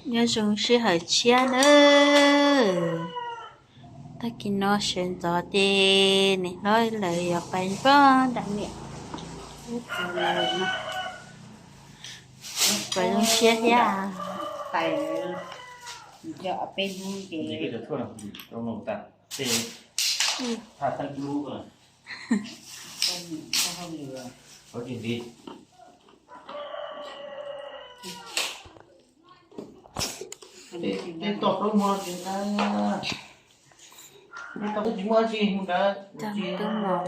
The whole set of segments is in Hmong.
Nyob zoo sij hawm tshiab nawb. Tag kis no sawv ntxov ces niam hlob lawv yuav pais nrog nram niam ub txog lawm no. Puas zoo siab thiab? Tsis muaj tsis mus ntawd. Tub mos,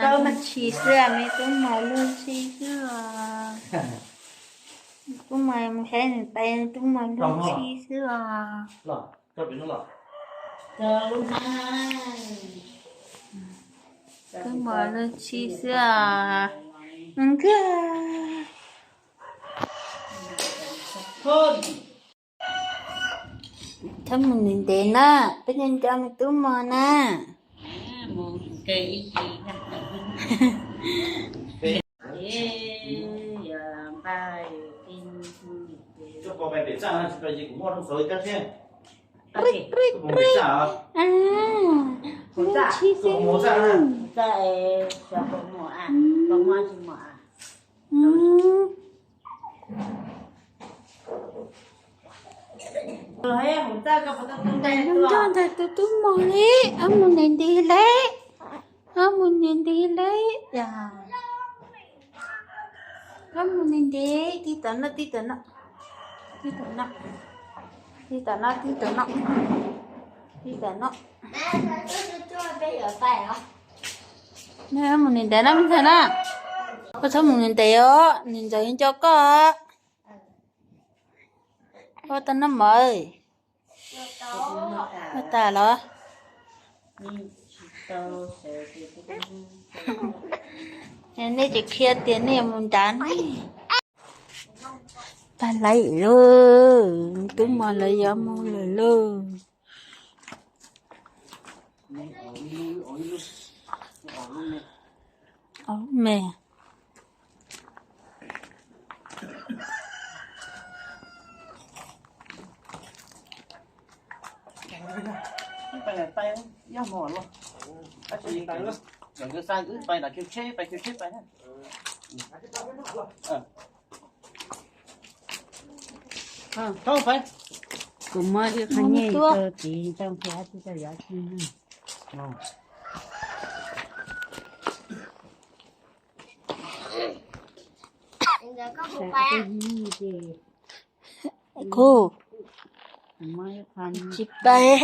tau mas tshis xwb, me tub mos luag ntxhi xwb os. Tub mos mus saib nws tais, tub mos luag ntxhi xwb os. Tub mos luag ntxhi xwb os. Nkag. Txhob mus ntev ntev na, peb nco nco me tub mos na. Nco ntawm tus tub mos li, ob mus ntev ntev li, ob mus ntev ntev li. Ob mus ntev ntev, tib tom no, tib tom no, tib tom no, tib tom no, tib tom no, tib tom no. Mus ntev ntev na me ntxhais na. Koj txhob mus ntev ntev os, niam ntxawm nco koj. Ua tau noj mov. Ua tas los? Nej tsis qhia tias nej yuav mus nrad ne. Pab laib lauj, tub mos lawv yuav mus lawm lauj. Ob me. Kuv muab ib qho nyej rau txiv ntoo thiab tsis tau yuav tsis. Kuv tsis pais.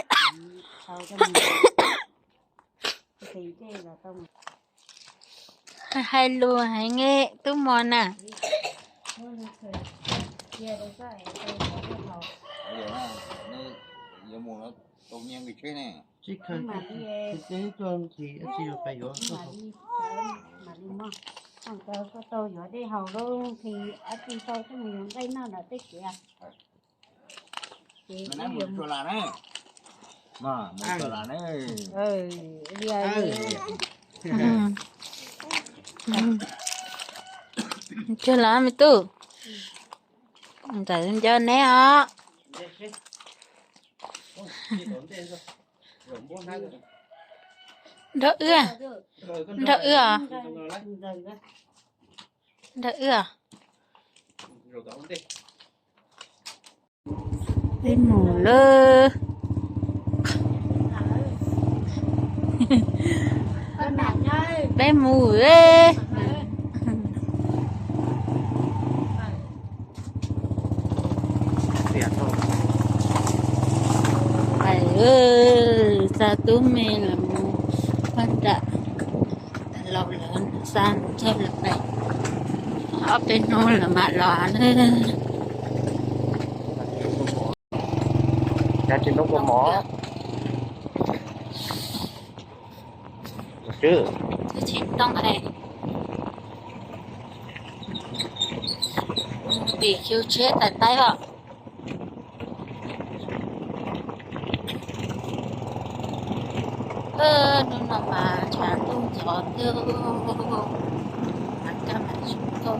Hais lus heev tub mos na. Koj tau yuav dej haus lawm ces ab tsi tau coj mus yuav nqaij noj nram tej kev. Cuag los me tub, ntxawm nco neb os. Nrog wb, nrog wb os, nrog wb os. Peb mus lawm. Peb mus lawm. Xa tub me los mus pab nram, laus lawm xa mus cog lawm, ob peb hnub lawm mam los na. Tsis ntoo, pim xyu tsheb tais taib os. Hnub no mas tshav ntuj ntxhov thiab, mas kab mas tsis tau,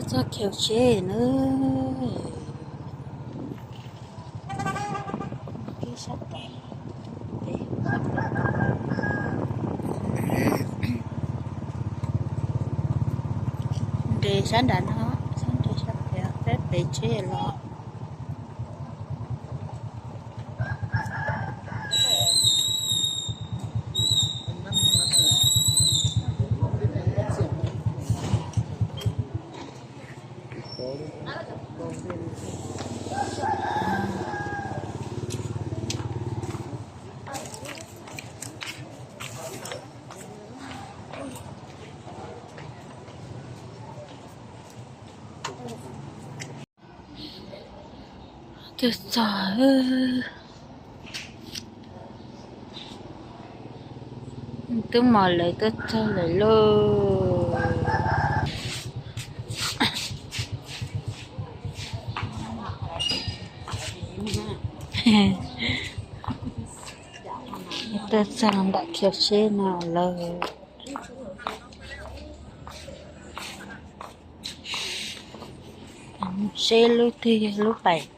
Txoj khev seb na. Sab tes, nres sab nram no, sab nres sab pem, sab pem tsheb los. Twb txog, twb mos lawm, twb txog lawm lauj. Twb txog nram khev seb no lawm. Seb lub twg yog lub pais.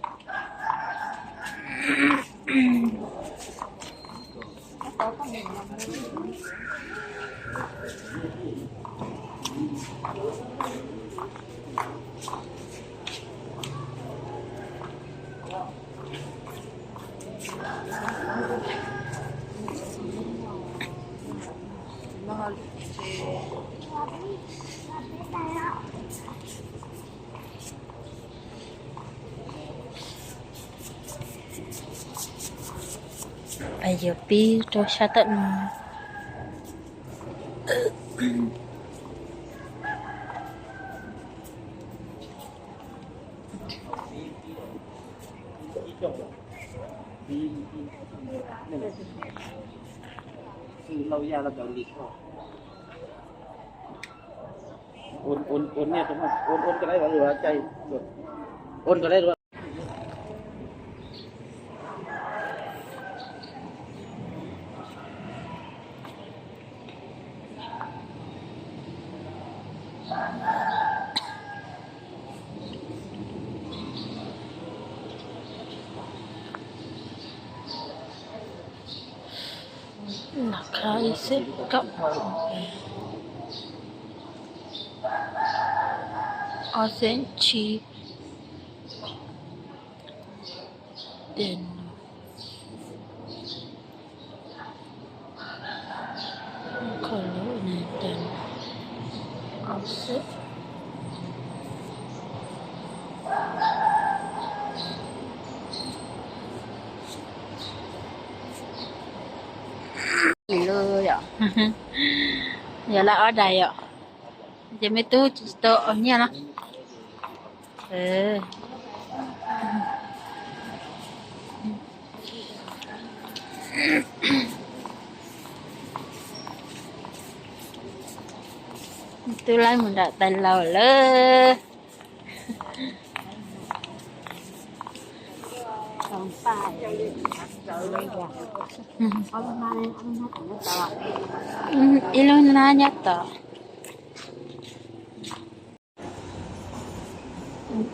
Pais yuav pib rau sab tom no. Los kho ib xeem kaum, ob xeem tsib, tes no, kho lub no tes no, ob xeem. Li lawm yom, yog lawm ob daim yom, ces me tub tsis tau ua nyiaj no. Twb laib mus nram tais laus lawm. Ib lub hnab nyob tod.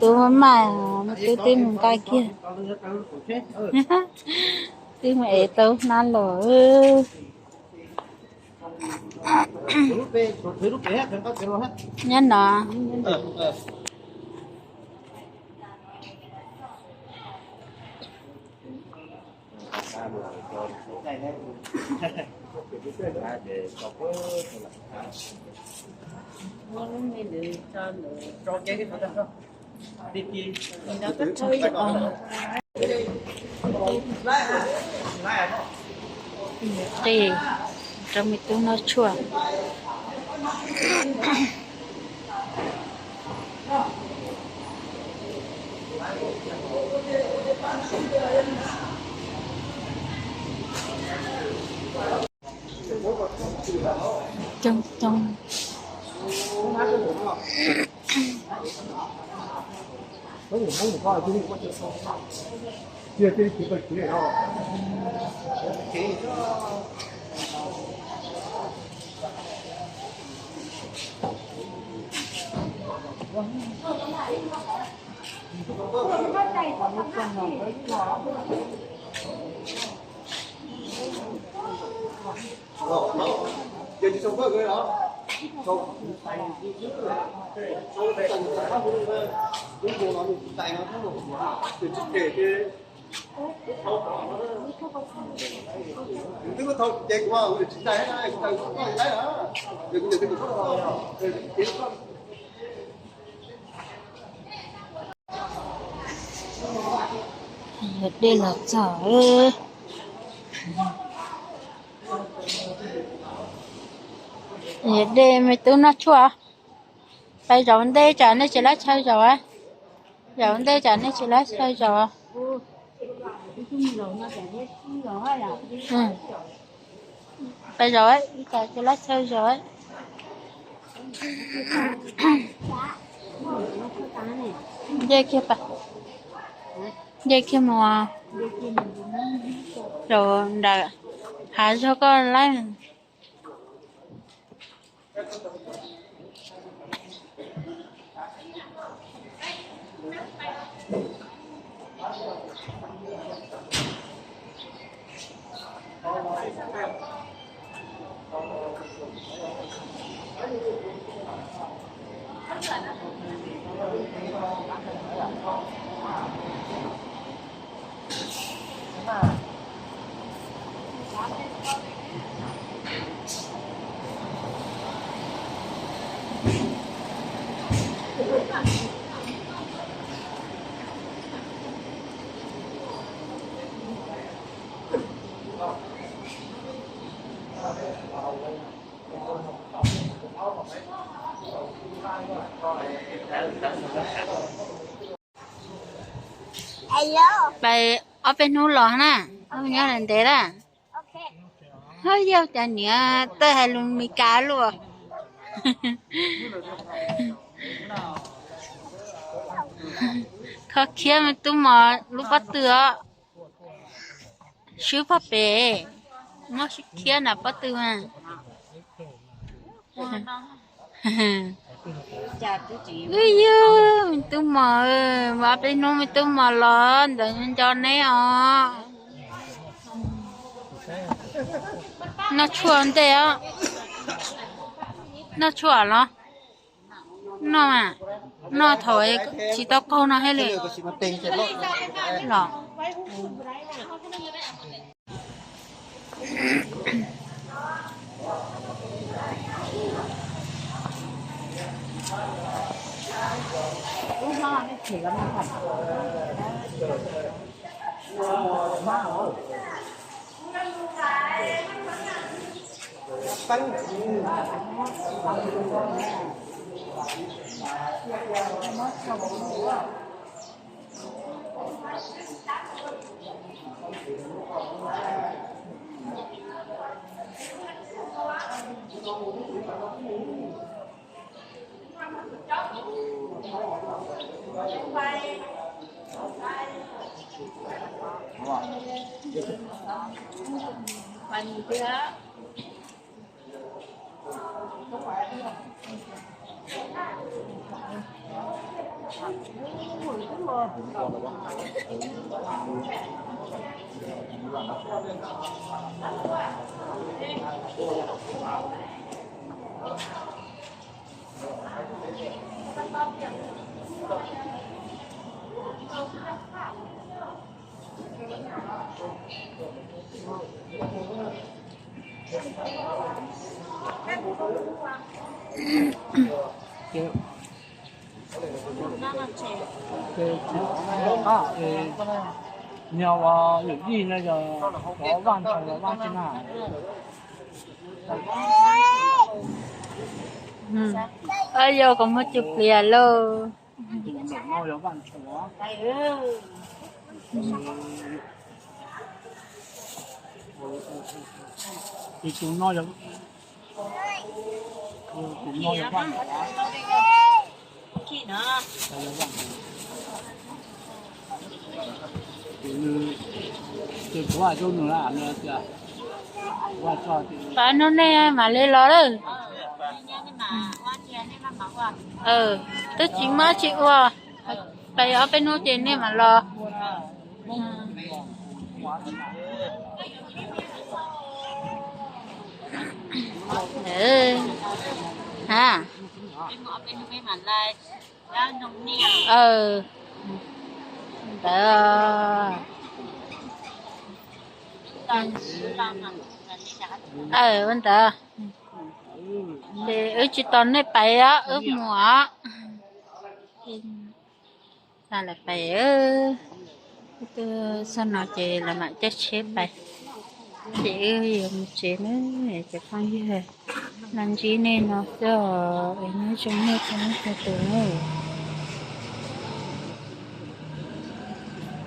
Tub maj, me tub twb mus nqa kiag, twb mus ev tau hnab los. Nyob no. Qij rau me tub noj tshuaj. Coob coob. Dej los txog. Dej, me tub noj tshuaj. Pais zaum ntej tsam nej tsis laib chaw zaum. Zaum ntej tsam nej tsis laib chaw zaum. Pais zaum, tsis laib chaw zaum. Nce kiag, nce kiag mus zaum nram hav zog koj laib. Pais ob peb hnub los na, nyob ntev lawm. Hos yog cas niam tawj hais lus Mes Kas luaj. Kho khiab me tub mos lub pob tw os. Swb pob pem, muab swb khiab nram pob tw mas. Wb yug me tub mos, ob peb hnub me tub mos los ntawd nco neb os. Noj tshuaj ntej os. Noj tshuaj los? Noj, noj thaum tsis tau qaug no thiaj li los. Yog vaj ntshauv los vaj tsi na. Yog koj muab cov plias lauj. Tus no yog, tus no yog vaj ntshauv. Pab hnub nej mam li los lawm. Twb tsis muaj tsis ua, pais ob peb hnub ces nej mam los. Ha, ntawd, ua ntawd, ces wb tsis tos nej pais, wb mus os. Lawv pais, wb twb xog no ces lawv mam caij tsheb pais, ces wb yuav mus tsev na. Cov phooj ywg, los ntsib nej no xwb os, es nyob zoo nej txhua leej txhua tus na.